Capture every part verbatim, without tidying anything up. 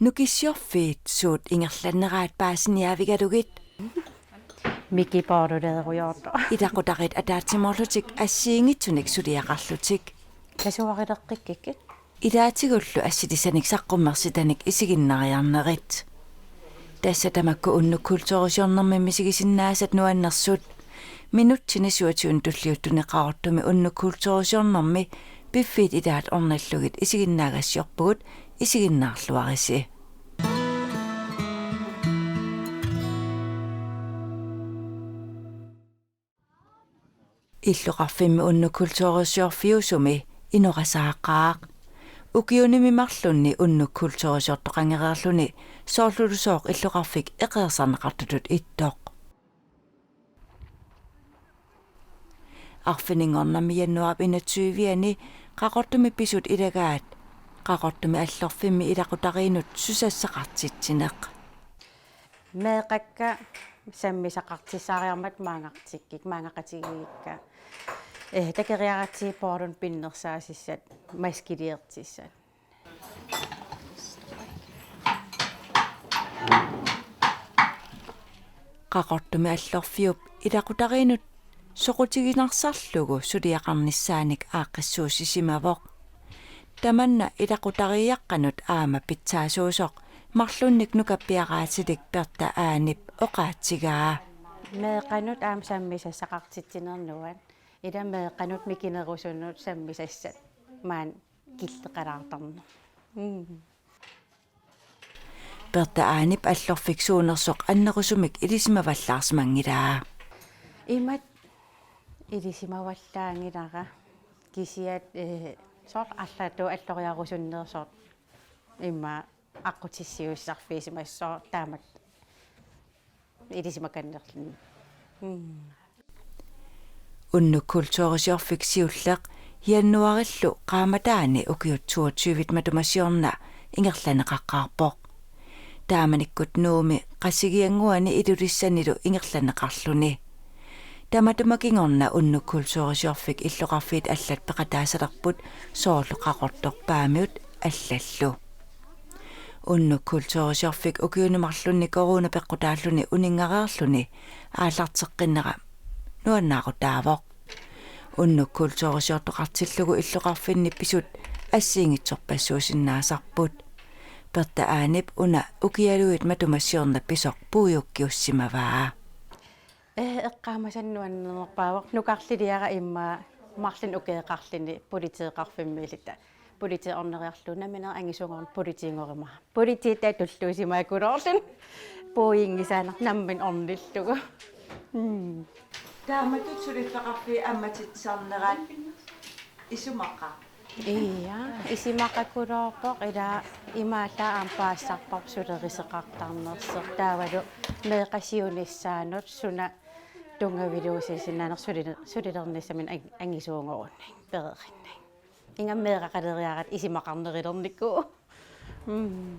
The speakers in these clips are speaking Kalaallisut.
Nukissiorfiit suut ingerlaneraat paasiniaavigalugit. Miki Paaruleriujoorto. Ilaqutariit ataatsimoorlutik assigiinngitsunik suliaqarlutik. Nasuarileqqikkikkit. Ilaatigullu assilisanik saqqummersitanik isiginnaariarnerit. Tassa tamakku unnuk kulturisiornermi misigisinnaasat nuannersut. Minutsini syvogtyve tulliuttuni Qaqortumi unnuk kulturisiornermi piffiit ilaat ornillugit isiginnaagassiorpugut, isiginnaarluarisi. Illoqarfimmi unnuk kulturisiorfiusumi inoqasaaqaaq. Ukiunimi marlunni unnuk kulturisiortoqangereerluni soorlulusooq illoqarfik eqeersarneqartutut ittoq. Arfininngornermi januaarip enogtyve-ani Qaqortumi pisut ilagaat Qaqortumi Allorfimmi ilaqutariinut susassaqartitsineq. Meeqqakka sammisaqartissaariarmata maanngartikkikka, maanngaqatigiikka. Eh, takeriaratsigit Paarun pinnersaasissat, maskiliortissat. Qaqortumi Allorfiup ilaqutariinut soqutiginarsarlugu suliaqarnissaanik aaqqissuussisimavoq. Tamanna ilaqutariiaqqanut aamma pitsaasuusoq marlunnik nukappiaraatilik Berta Aanip oqaatigaa. Meeqqanut aamma sammisassaqartitsinernuat. Ila meeqqanut mikinerusunut sammisassat maani killeqalaartarneq. Mm. Berta Aanip Allorfik suunersoq annerusumik ilisimavallaarsimanngilaa. Imatut ilisimavallaanngilara kisianni, eh, soorlu allatut alloriarusunneersoq immaqa aqqutissiuussarfigisimassaaq taamatut ilisimakannerluni. Mm. Unnuk kulturisiorfik siulleq januaarillu qaammataani ukiut toogtyvit matuma siorna ingerlanneqaqqaarpoq. Taamanikkut Nuummi Qasigiannguani Ilulissanilu ingerlanneqarluni. Tamatuma kingorna unnuk kulturisiorfik illoqarfiit allat peqataasalerput soorlu Qaqortoq Paamiut allallu. Unnuk kulturisiorfik ukiuni marlunni corona peqqutaalluni uninngareerluni aallarteqqinnera nuannaarutaavoq. Unnuk kulturisiortoqartillugu illoqarfinni pisut assigiinngitsorpassuusinnaasarput. Berta Aanip una ukialuit matuma siorna pisoq puiukkiussimavaa. Eh, eqqaamasannut nuannerpaavoq. Nukarliliara immaqa marlunnik ukioqarluni politeeqarfimmiilluta. Politiit orneriarlugu nammineq angisuunngorunik politiinngoruma. Politiit tulluusimaakuluulluni. Puiunngisaannartoq nammineq ornillugu. Mm. Taamatut suliffeqarfiit ammatitsisarnerat isumaqaaq. Ia, isumaqakuluuvoq ila imaallaat aamma paasisarparput sulerisoqartarnersoq. Taavalu meeqqat siunissaannut suna tunngavilersuusinnaaneq sulile-, sulilernissaminnik ang-, angisuunngorunik pereerinnik. Ingammik meeraqaleriaratta isumaqarnerulernikuuvoq. Mm.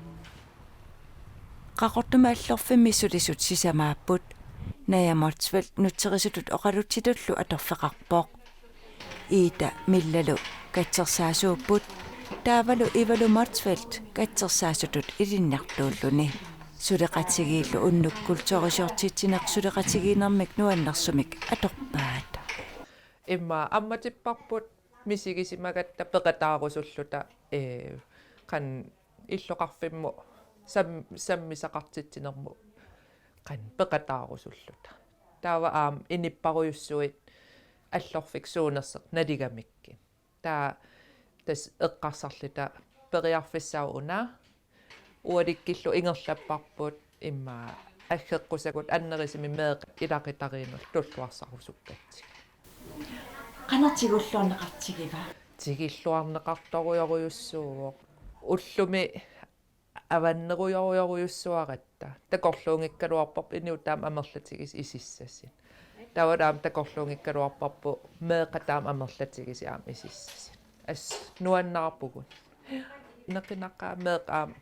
Qaqortumi Allorfimmi sulisut sisamaapput. Naja Motzfeldt nutserisutut oqalutsitullu atorfeqarpoq. Iita Millalu katsersaasuupput, taavalu Ivalu Motzfeldt katsersaasutut ilinniartuulluni. Suleqatigiillu unnuk kulturisiortitsineq suleqatigiinnermik nuannersumik atorpaat. Immaqa ammatipparput misigisimagatta peqataarusulluta, ee, qanoq illoqarfimmut sam-, sammisaqartitsinermut qanoq peqataarusulluta. Taava aamma inuppassuit Allorfik suunersoq naligamikkit. Taava tassa eqqarsarluta periarfissaavoq una, ualikkillu ingerlapparput immaqa aggeqqusagut annerusumik meeqqat ilaqutariinnut tulluarsarusukkatsigu. Qanoq tigulluarneqartigiva? Tigulluarneqartorujorujussuuvoq. Ullumi avannerujorujorujussuaratta. Takorluunngikkukkaluarparput inuit taama amerlatigisut isussasut. Taava aamma takorluunngikkukkaluarparput meeqqat taama amerlatigisut aamma isussasut. Assut nuannaarpugut. Neqinaqaaq meeqqat aamma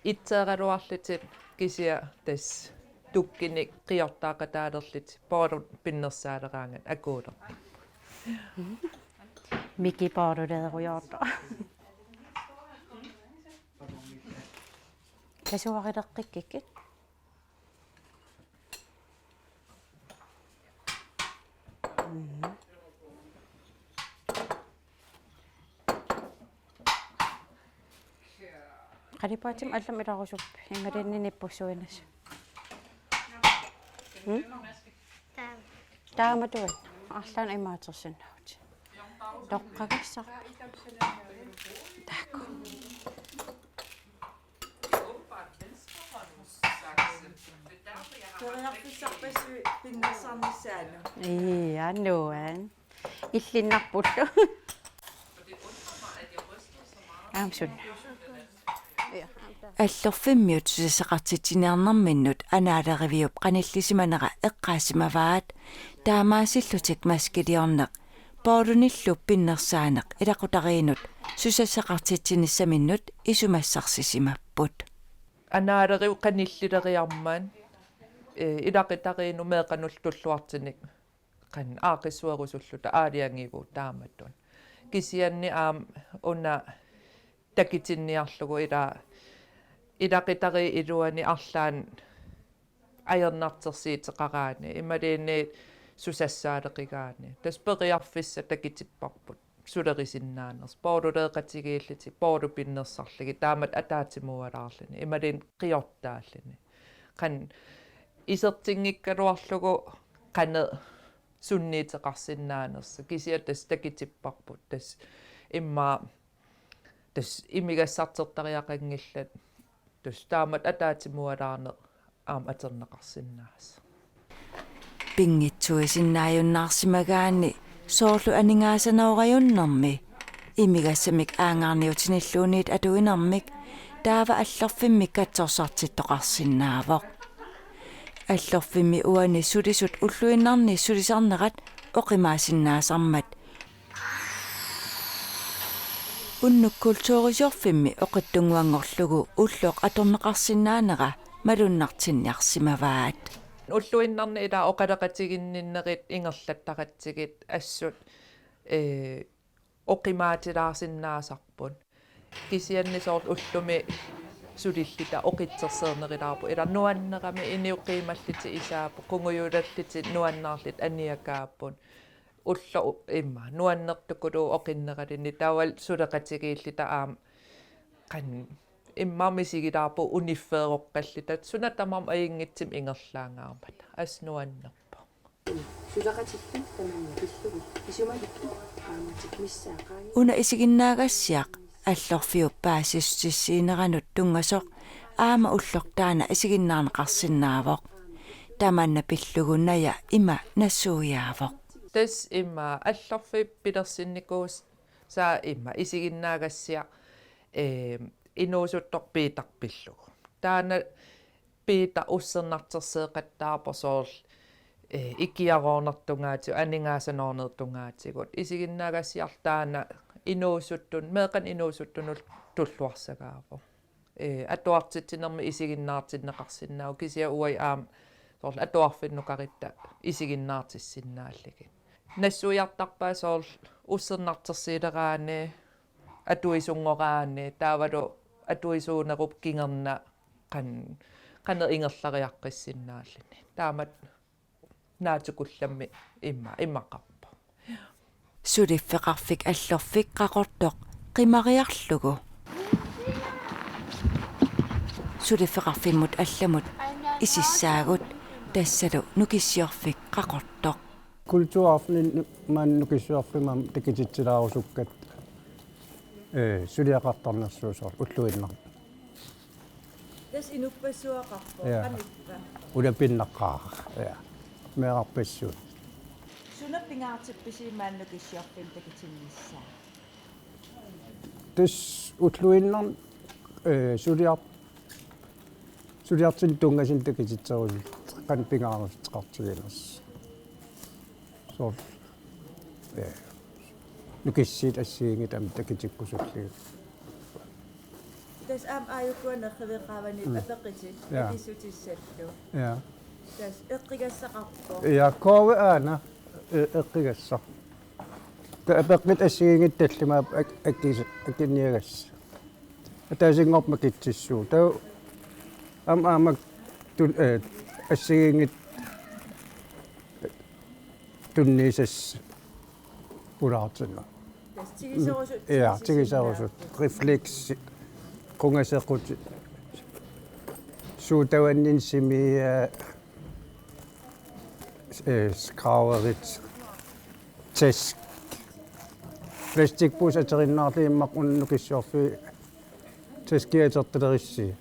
itseeraluarlutik kisianni tassa tukkunik qiortaaqataalerlutik Paarun pinnersaaleraangat akuulerput. Miki Paaruleerujoortoq. Kasuarileqqikkikkit. Mm. Qalipaatit allamik ilarusuppit, imaluunniit nippussuinnassat. Mm? Taama. Taamatut. Arlaannik imaatersinnaavutit. Toqqagassaq. Taakku. Periarfissarpassuit pinnersarnissaanut. Ii, nuann'. Illinnarpullu. Aamma suna. Allorfimmiut susassaqartitsiniarnerminnut anaaleriviup qanillisimanera eqqaasimavaat, taamaasillutik maskiliorneq Poulunillu pinnersaaneq ilaqutariinnut susassaqartitsinissaminnut isumassarsissimapput. Anaalerivoq qanillileriarmat, ee, ilaqutariinnut meeqqanullu tulluartunik qanoq aaqqissuerusulluta aalajangiivoq taamatut. Kisianni aamma una takutinniarlugu ila-, ilaqutariit iluanni arlaannik ajornartorsiuteqaraanni, imaluunniit susassaaleqigaanni. Tassa periarfissaq takutipparput sulerisinnaanersoq. Poululeeqatigiillutik, Poulu pinnersarlugit, taamatut ataatsimuualaarluni, imaluunniit qiortaalluni. Qanoq isertinngikkaluarlugu qanoq sunniuteqarsinnaanersoq. Kisianni tassa takutipparput. Tassa immaqa tassa imigassartortariaqanngillat. Tassa taamatut ataatsimuualaarneq aamma atorneqarsinnaasoq. Pinngitsuisinnaajunnaarsimagaanni soorlu aningaasanoorajunnermi imigassamik aangaarniutinilluunniit atuinermik taava Allorfimmik katsorsartittoqarsinnaavoq. Allorfimmi uani sulisut ulluinnarni sulisarnerat oqimaasinnaasarmat unnuk kulturisiorfimmi oqitsunnguanngorlugu ulloq atorneqarsinnaanera malunnartinniarsimavaat. Ulluinnarni ila oqaloqatiginninnerit ingerlattaratsigit assut, ee, oqimaatilaarsinnaasarput. Kisianni soorlu ullumi sulilluta oqitserseernerulaarput. Ila nuannerami inuit qiimallutik isaapput, qungujulallutik nuannaarlutik aniakaapput. Ulloq u-, immaqa nuannertukuluuvoq oqinneraluni, taavalu suleqatigiilluta aamma qanoq immaqa misigilaarpugut uniffeeroqqalluta, suna tamarmi ajunngitsumik ingerlaanngaarmata. Assut nuannerpoq. Suleqatillu tamanna pillugu isumalikkut qaammatit missaat qaangiupput. Una isiginnaagassiaq Allorfiup paasissutissiineranut tunngasoq aamma ulloq taanna isiginnaarneqarsinnaavoq. Tamanna pillugu Naja ima nassuiaavoq. Tassa immaqa Allorfik pilersinnikuusaa immaqa isiginnaagassiaq, ee, inuusuttoq Piitaq pillugu. Taanna Piitaq ussernartorsiortarpoq soorlu, ee, ikiaroorneq tungaatigut, aningaasanoorneq tungaatigut. Isiginnaagassiarlu taanna inuusuttunut, meeqqanut inuusuttunullu tulluarsagaavoq. Ee, atuartitsinermik isiginnaartinneqarsinnaavoq, kisianni uagut aamma soorlu atuarfinnut nukaritta isiginnaartissinnaallugit. Nassuiartarpaat soorlu ussernartorsiuleraanni, atuisunngoraanni, taavalu atuisuunerup kingorna qan-, qanoq ingerlariaqqissinnaalluni. Taamatut naatsukullammik imma-, imaqarpoq. Suliffeqarfik Allorfik Qaqortoq qimariarlugu suliffeqarfimmut allamut isissaagut, tassalu Nukissiorfik Qaqortoq. Kulturarfik maani Nukissiorfimmi aamma takutitsilaarusukkatta, ee, suliaqartarnersuusoq ulluinnarni. Tassa inuppassuaqarpoq, ja, qanippa? Una pinnaqqaaq, ja. Meerarpassuit. Suna pingaartippisiuk maani Nukissiorfimmut takutinnissaa? Tassa ulluinnarni, ee, suliar-, suliartunik tunngasut takutitserusuttut qanoq pingaaruteqartiginersoq. Soorlu, ee, Nukissiat assigiinngitsut aamma takutikkusullugit. Tassa aamma aajukua nerriviit qaavani, mm, apeqqutit, ja, akissutissallu. Ja. Tassa eqqigassaqarpoq. Ja, kaavi aana, ee, eqqigassaq. Taava apeqqutit assigiinngitsut tallimaat ak-, akis-, akunniagassat. Ataasinngormat akitsissuugut. Taava Aamma aamma tun-, eh, assigiinngitsut tunniussat pulaartinnagit. Tassa tigiserusut. Ja, tigiserusut. Refleks, qungasequt, suut tavanninnut simiat, eh, skrabberit, task. Plastikpuusat ateriinnaarlugit immaqa una Nukissiorfiup taskiata atortalerissi.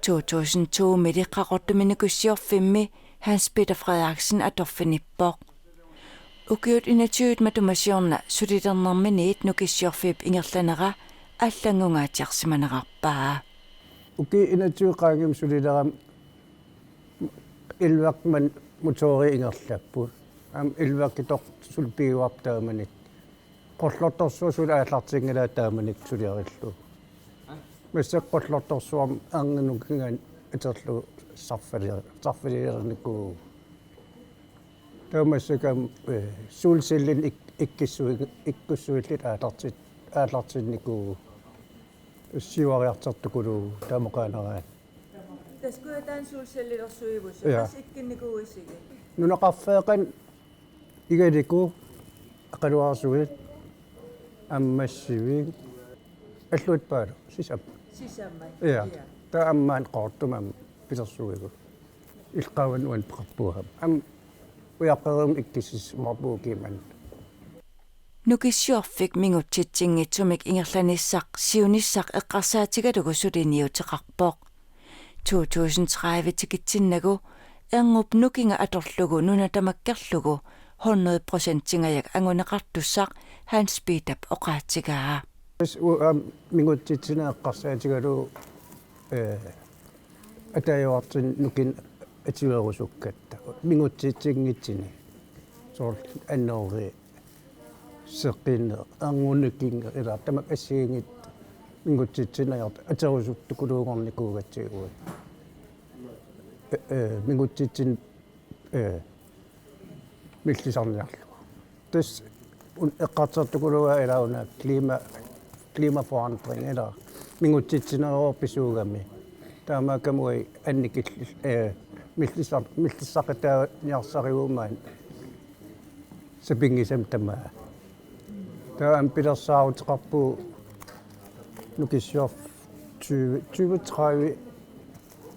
To tusind to-mi Qaqortumi Nukissiorfimmi Hans Peter Frederiksen atorfinippoq. Ukiut enogtyve matuma siorna sulilernerminiit Nukissiorfiup ingerlanera allanngungaatsiarsimanerarpaa. Ukiut enogtyve qaangiummik sulilerama elværk manna motorit ingerlapput. Aamma elværkitoq suli piuarput taamanikkut. Qollortorsuaq suli aallartinngilaat taamanikkut suliarillugu. Massakkut Qollortorsuarmi erngup nukinganik atorlugu sarfali-, sarfaliulernikuuvugut. Taava massakkut aamma, eh, solcellenik ik-, ikkussui-, ikkussuilluta aallartit-, aallartinnikuuvugut. Siuariartortukuluuvugut taamaqaaneraat. Tassa Kujataani solcellelersuivusi. Ja. Qassit ikkunnikuuisigit? Nunaqarfeeqqani Igaliku, Eqaluarsuit, Ammassivik, Alluitsup Paalu, sisamat. Sisamat. Ja. Ja. Taava aamma Qaqortumi aamma pilersuivugut. Illit qaavani uani peqarpugut aamma. Aamma Ujaqqeruumi ikkussisimavoq ukiumanna. Nukissiorfik mingutsitsinngitsumik ingerlanissaq siunissaq eqqarsaatigalugu suliniuteqarpoq. To tusind tredive tikitsinnagu erngup nukinga atorlugu nuna tamakkerlugu hundrede procentingajak anguneqartussaq Hans Peterip oqaatigaa. Tassa u-, aamma mingutsitsineq eqqarsaatigalugu, eh, ataajuartunik nukinnik atuerusukkatta. Mingutsitsinngitsunik. Soorlu annorii seqqiineq, erngup nukinga, ilaa, tamakku assigiinngitsut mingutsitsineq ajortut atorusuktukuluunngornikuugatsigu. Eh, eh, mingutsitsineq, eh, millisarniarlugu. Tassa un-, eqqartortukuluugaa ilaa una klima, klimaforandring ilaa. Mingutsitsineruvoq pisuugami. Taamaakkami uagut annikilli-, eh, millisar-, millissaqataaniarsarivugut maani sapinngisamik tamaat. Taava aamma pilersaaruteqarpugut Nukissiorfiup tyve, tyve tredive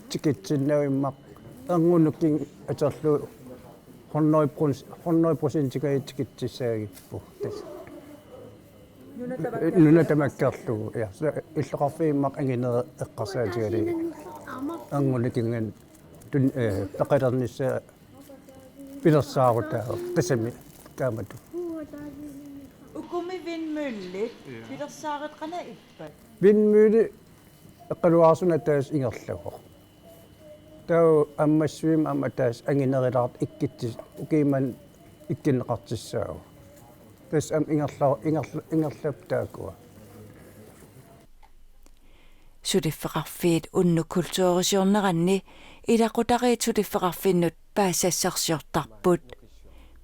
tikitsinnagu immaqa erngup nukinga atorlugu hundrede procent, hundrede procentingajak tikitsissaagipput. Tassa. Nuna tamakkerlugu. Nuna tamakkerlugu, ja. Tassa illoqarfiit immaqa anginerit eqqarsaatigalugit. Erngup nukinganik tun-, eh, peqalernissaa pilersaarutaavoq tassami taamatut. Ukumi vindmøllit, ja, pilersaarutit qanoq ippat? Vindmølle Eqaluarsuarmi ataaseq ingerlavoq. Taava Ammassivimmi aamma ataaseq anginerulaartoq ikkutsis-, ukiut manna ikkunneqartussaavoq. Tassa aamma ingerla-, ingerla-, ingerlapput taakkua. Suliffeqarfiit unnuk kulturisiorneranni ilaqutariit suliffeqarfinnut paasisassarsiortarput.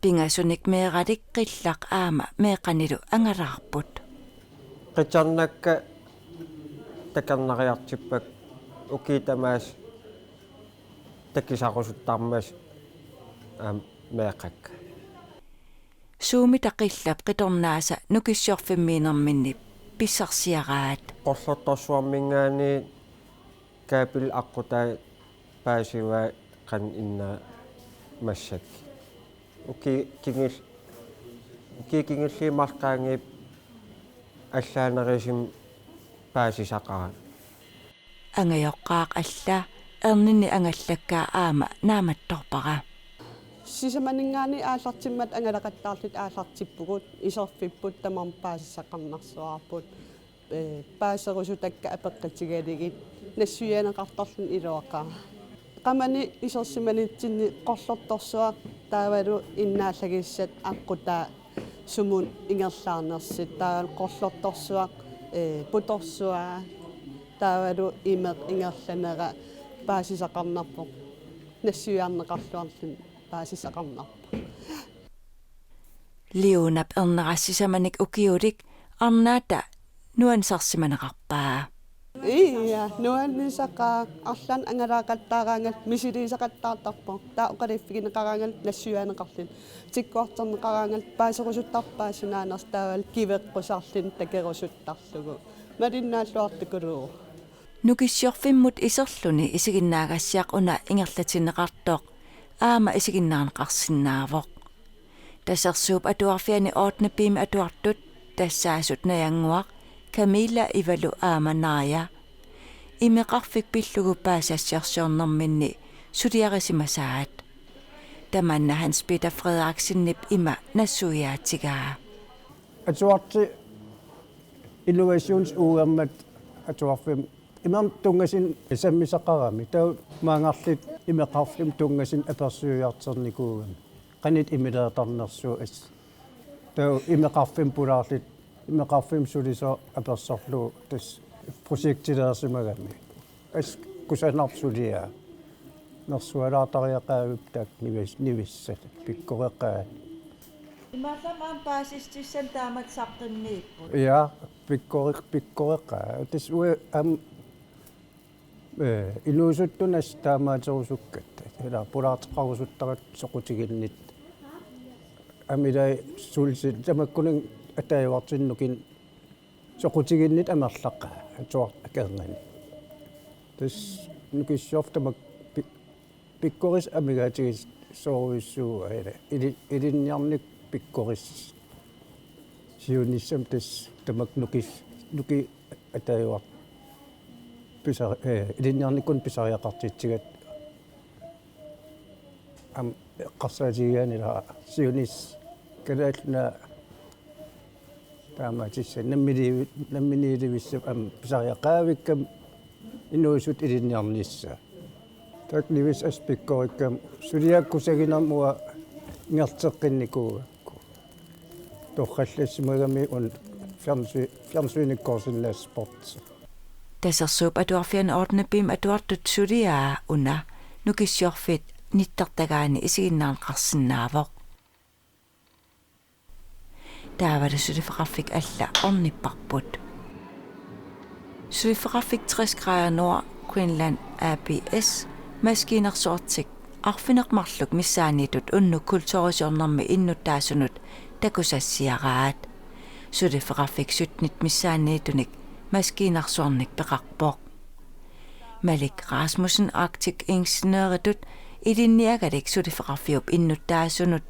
Pingasunik meeralik qillaq aamma meeqqanilu angalaarput. Qitsornakka takornariartippakka ukiut tamaasa takusarusuttarmata aamma meeqqakka. Suumita qillap qitornaasa Nukissiorfimmiinerminni pissarsiaraat. Qollortorsuarminngaanniit kaapili aqqutai paasivai qanoq inna massakkut. Ukiut kingul-, ukiut kingulliit marluk qaangiuppata allaanerusumik paasisaqaat. Angajoqqaaq alla erninni angallakkaa aamma naammattorpara. Sisamaninngaanniit aallartimmat angalaqattaarluta aallartippugut, iserfipput tamarmik paasisaqarnarsuarput, eh, paaserusutakka apeqqutigalugit nassuiaanneqartarluni iluaqaaq. Qamani isersimanitsinni Qollortorsuaq taavalu innaallagissat aqqutaa sumut ingerlaarnersut taavalu Qollortorsuaq, eh, putorsuaq taavalu imeq ingerlanera paasisaqarnarpoq, nassuiarneqarluarluni paasisaqarnarpoq. Liunap ernera sisamanik ukiulik arnaata nuannersarsimanerarpaa. Ia, nuannisaqaaq, arlaannik angalaaqattaaraangalu misiliisaqattaartarpoq. Taava oqaluffigineqaraangalu nassuiaaneqarluni. Tikkuartorneqaraangalu paaserusuttarpaa sunaanersoq taavalu kiveqqusarluni takerusuttarlugu. Malinnaalluartukuluuvoq. Nukissiorfimmut iserluni isiginnaagassiaq una ingerlatinneqartoq aamma isiginnaarneqarsinnaavoq. Tasersuup atuarfiani ottende B-mi atuartut tassaasut Najannguaq, Camilla Ivalu aamma Naja. Imeqarfik pillugu paasisassiorsiornerminni suliarisimasaat. Tamanna Hans Peter Frederiksenip ima nassuiaatigaa. Atuartut innovations-ugemmat atuarfimmi imermik tunngasut sammisaqaramik. Taava maanngarlutik imeqarfimmut tunngasut apersuiartornikuugamik. Qanoq imileertarnersugut. Taava imeqarfimmut pulaarlutik, imeqarfimmut sulisoq apersorlugu tassa projektileersimagami. Assut kusanarpoq suliaq. Nersualaartariaqaavippoq taakku nivis-, nivissat. Pikkoreqaat. Imaallaat aamma paasissutissanik taamatut saqqummiipput. Ja, pikkori-, pikkoreqaat. Tassa uanga aamma, eh, inuusuttunut assut taamaattorusukkatta. Ila pulaartoqarusuttaratta soqutiginnittut. Aamma ilai sulisoq tamakkuninnga ataajuartunik nukinneq soqutiginnittut amerlaqaat, atuartut akornanni. Tassa Nukissiorfiit tamakku pi-, pikkorisat amigaatigisoorujussuuaat, ila ili-, ilinniarnikkut pikkoris-, siunissami tassa tamakku nukis-, nukiit ataajuartut pisa-, eh, ilinniarnikkunik pisariaqartitsigatta. Aamma eqqarsaatigigaanni ila siunissaq Kalaallit Nunaat taamaattussaq namminiivi-, namminiilivissap aamma pisariaqavikkami inuusuttut ilinniarnissaat. Taakku nivissat assut pikkorikkami suliakkut kusaginermut uanga ingerlateqqinnikuugakku. Torrallassimagami una fjernsy-, fjernsynikkoorsinnaasat sporti. Tasersuup atuarfiani ottende B-mi atuartut suliaa una Nukissiorfiit nittartagaani isiginnaarneqarsinnaavoq. Taavalu suliffeqarfik alla ornipparput. Suliffeqarfik tres grader nord Greenland A/S maskiinersuartik arfineq-marluk missaanniittut unnuk kulturisiornermi innuttaasunut takusassiaraat. Suliffeqarfik syttenit missaanniittunik maskiinersuarnik peqarpoq. Malik Rasmussen Arctic Engineeritut ilinniagalik suliffeqarfiup innuttaasunut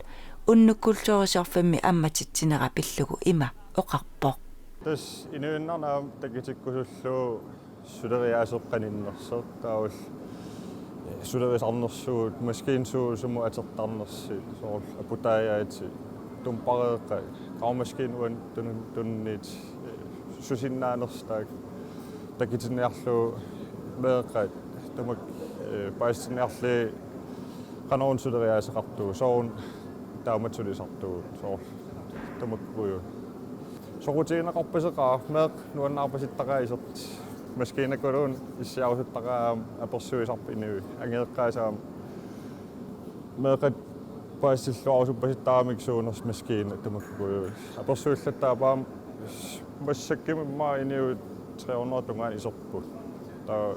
unnuk kulturisiorfimmi ammatitsinera pillugu ima oqarpoq. Tassa inuinnarnut aamma takutikkusullugu suleriaaseq qaninnersoq taavalu sulerisarnersugut maskiinat suut sumut atortarnersut soorlu aputaajaatit tumpareeqqat qaarmaskiinat uannut tunun-, tununniit susinnaanersut taakku takutinniarlugu meeqqat tamakku, eh, paasitinniarlugit qanoruna suleriaaseqartugut, sooruna taamatut sulisartugut, soorlu tamakkuupput. Soqutigineqarpaseqaaq, meeqqat nuannaarpasittaqaat isertut. Maskiinakuluunniit issiarusuttaqaat aamma apersuisarput inuit. Angajoqqaasut aamma meeqqat paasitilluarusuppasittaramik suunersut maskiinat tamakkuupput. Apersuillattaarput aamma massakkut immaqa inuit tre hundrede tungaanut iserput. Taava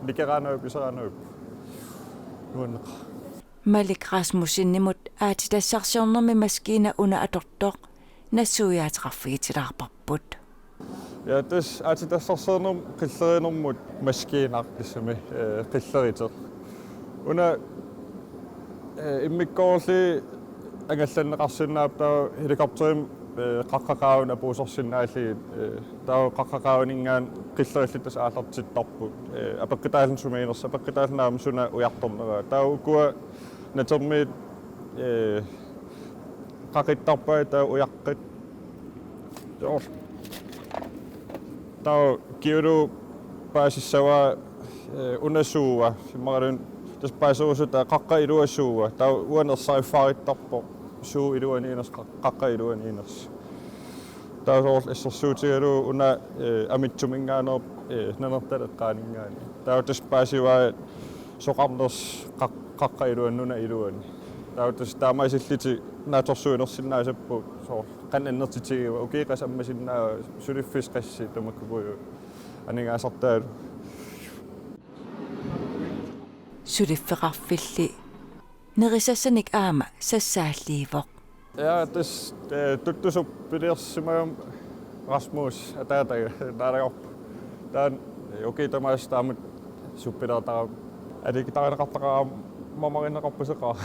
nikeraannavipput, iseraannavipput. Nuanneqaaq. Malik Rasmussenimut aatsitassarsiornermi maskiina una atortoq nassuiaateqarfigitilaarparput. Ja, tassa aatsitassarsiornermi qillerinermut maskiinaq tassami, eh, qilleriteq. Una, eh, immikkoorlugit angallanneqarsinnaapput taava helikopterimi, eh, qaqqat qaavani apuussorsinnaallugit, eh, taava qaqqat qaavaninngaanniit qillerillit tassa aallartittarput. Eh, apeqqutaalluni sumiinnersut, apeqqutaalluni aamma suna ujartorneraa. Taava ukua natermiit, eh, qaqittarpai taava ujaqqat. Soorlu. Taava kiulu paasissavaa, eh, una suua. Imaluunniit tassa paaserusutaq qaqqap ilua suua. Taava uani ersariffarittarpoq suu iluaniinnersut, qa-, qaqqap iluaniinnersut. Taava soorlu assersuutigalugu una, eh, amitsuminngaanneerpoq, eh, nanertaleqqaaninngaanniit. Taava tassa paasivaa soqarnersut qaq-, qaqqap iluani nunap iluani. Taava tassa taamaasillutik naatsorsuinersinnaasapput soorlu qanoq annertutigiva, ukioq qassit ammasinnaava, suliffissat qassit tamakkuupput. Aningaasartaa. Suliffeqarfilli nerisassanik aamma sassaalliivoq. Ja, tassa, eh, tuttusup piliorsimagama Rasmus ataata naalagaq. Taanna ukiut tamaasa taamatut suppilertara aliikkutarineqartaqaara mamarinneqarpuseqaara.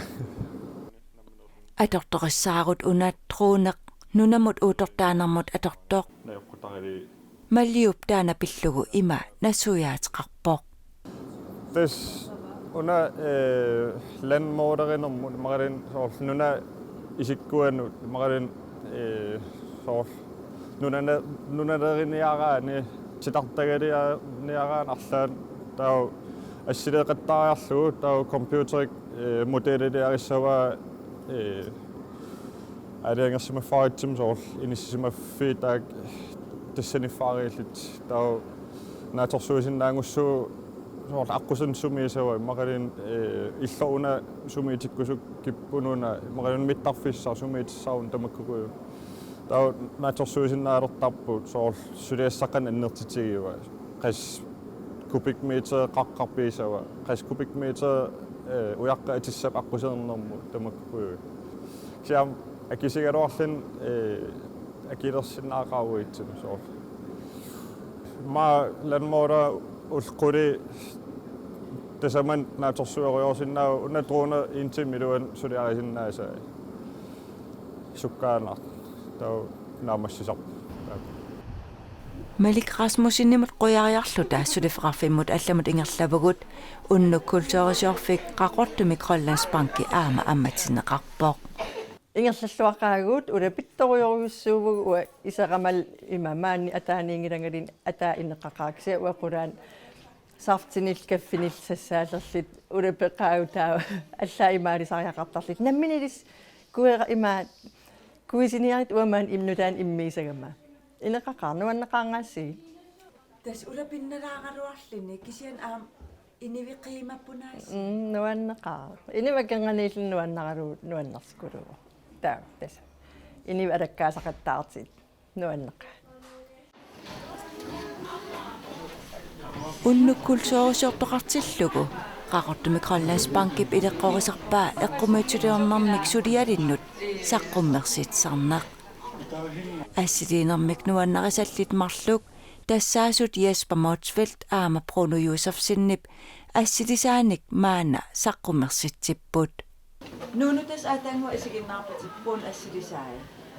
Atortorissaarut una droneq nunamut uuttortaanermut atortoq. Maliup taanna pillugu ima nassuiaateqarpoq. Tassa una, eh, landmålerinermut imaluunniit soorlu nuna isikkuanut imaluunniit, eh, soorlu nunana-, nunaleriniaraanni titartagaliarniaraanni arlaanni taava assileeqattaariarlugu taava computeri, eh, modeliliarissavaa, eh, aalajangersimaffigaartumi soorlu inissisimaffiit taakku tassaniffigeriillutik taava naatsorsuisinnaanngussaaq soorlu aqquserneq sumiissavat imaluunniit, eh, illoq una sumiitikkusukkippununa imaluunniit mittarfissaq sumiitissaruna tamakkuupput. Taava naatsorsuisinnaalertarput soorlu suliassaqqanik annertutigiva. Qassit kubikmeter qaqqaq piisava. Qassit kubikmeter, eh, ujaqqat atissavaat aqqusernermut tamakkuupput. Kisianni akisugaluarluni, eh, akilersinnaaqaruit soorlu. Aamma landmåler ullut qulit tasamani naatsorsuerujoorsinnaavat una drone en time iluani suliarisinnaasaa. Sukkaannaq. Taava naammassisarpoq. Malik Rasmussenimut qujariarluta suliffeqarfimmut allamut ingerlavugut Unnuk Kulturisiorfik Qaqortumi Grønlandsbanki aamma ammatinneqarpoq. Ingerlalluaqaagut ulapittorujorujussuuvugut uanga iserama ima maani ataaniinngilangaluunniit ataa ineqaqaaq kisianni uanga qulaani saftinillu kaffinillu sassaallerluta ulapeqaagut taava allaat imaalisariaqartarluta. Nammineq ilissi kuera ima kuisiniarit uanga maani immiinnut immiisagama. Ineqaqaaq nuanneqaanngaasii. Tassa ulapinnalaaraluarluni kisianni aamma inuit qiimappunaasi. Mm, nuanneqaaq. Inuit akornanniilluni nuannaralugu nuannersikuluuvoq. Taava tassa. Inuit alakkaasaqattaartut nuanneqaat. Unnuk Kulturisiortoqartillugu Qaqortumi Grønlandsbankip ileqqorisarpaa eqqumiitsuliornermik sulialinnut saqqummersitsisarneq. Assiliinermik nuannarisallit marluk tassaasut Jesper Motzfeldt aamma Bruno Josefsenip assilisaanik maanna saqqummersitsipput. Nuunu tassa aataannguaq isiginnaarpatit Bruno assilisai.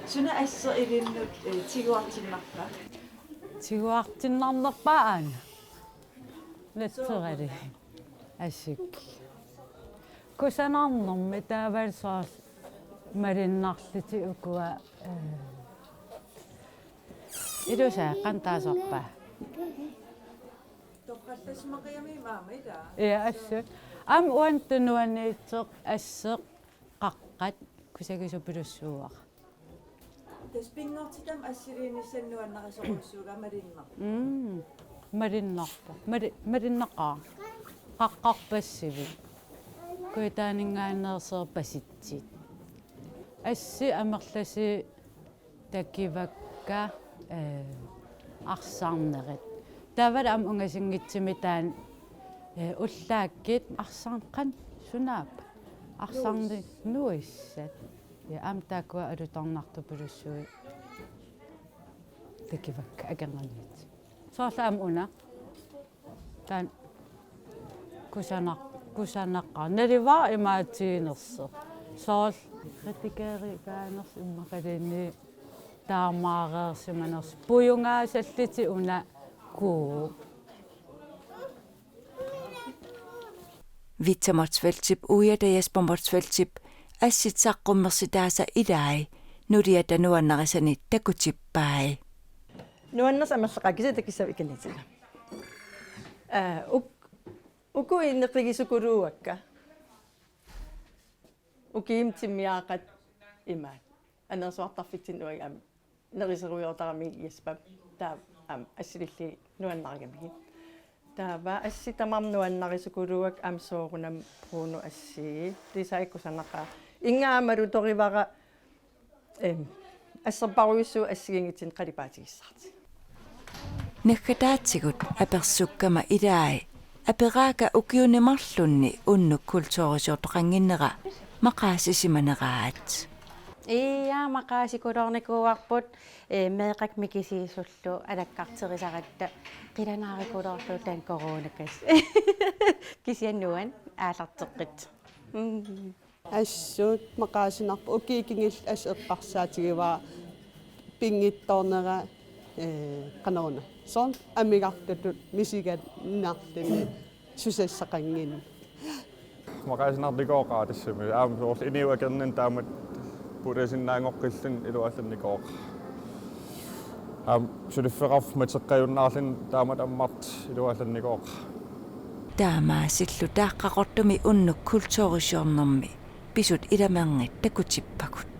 Suna asseq ilinnut, eh, tiguartinnarpa? Tiguartinnarnerpaaq aana. Natserali. Assik. Kusanarnermi taavalu soorlu malunnarlutik ukua, eh, ilusaa qanoq taasarpaat. Toqqallassimaqiami maama ila. Ja, assut. Aamma uannut tunuaniittoq asseq qaqqat kusagissupilussuuara. Tassa pinngortitami assiliinissamut nuannarisorujussuugaa malunnarpoq. Mm. Malunnarpoq. Malu-, malunnaqaaq. Qaqqarpassuit. Kujataaninngaanneersoorpassuit. Assit amerlasuut takivakka, eh, arsarnerit. Taavalu aamma ungasinngitsumik taanna, eh, ullaakkut arsarneq qanoq sunaappa. Arsarneq nuissat. Ja aamma taakkua alutornartupilussuit takivakka akornanniit. Soorlu aamma una. Taanna kusanaq-, kusanaqaaq. Naluara imaatiginersoq. Soorlu redigerigaannersoq immaqaluunniit taamaareersimanersoq. Pujungaasallutik una kuu. Victor Motzfeldtip uiata Jesper Motzfeldtip assit saqqummersitaasa ilai nuliata nuannarisanik takutippai. Nuannersut amerlaqaat kisianni takissavat ikanitila. Aa, uk-, uku ineqigisukuluuakka. Ukiumi timmiaaqat imaat. Aneersuartarfitsinni uagut aamma nerisorujoortaramigit Jesper taava aamma assilillugit nuannarigamigit. Taava assit tamarmik nuannarisukuluuakka aamma soorunami Bruno assii. Lisai kusanaqaaq. Inga aamma alutorivara, em, asserparujussuuvoq assigiinngitsunik qalipaatigissaartut. Naggataatigut apersukkama ilai aperaakka ukiuni marlunni unnuk kulturisiortoqannginnera maqaasisimaneraat. Ia, maqaasikuloornikuuarput, ee, meeqqat mikisiisullu alakkarterisaratta, qilanaarikuloorlugu taanna coronakkassi. Kisianni nuann' aallarteqqittoq. Mm. Assut maqaasinarpoq ukiut kingulliit assut eqqarsaatigivara pinngitsoornera, ee, qanoruna. Soorlu amigartutut misigiinnarluni susassaqannginnami. Maqaasinarnikuuara tassami. Aamma soorlu inuit akornanni taamatut pulisinnaanngoqqilluni iluallannikuuara. Aamma suliffeqarfik matoqqajunnaarluni taamatut ammartoq iluallannikuuara. Taamaasillu Taaqqaqortumi unnuk kulturisiornermi pisut ilamerngit takutippagut.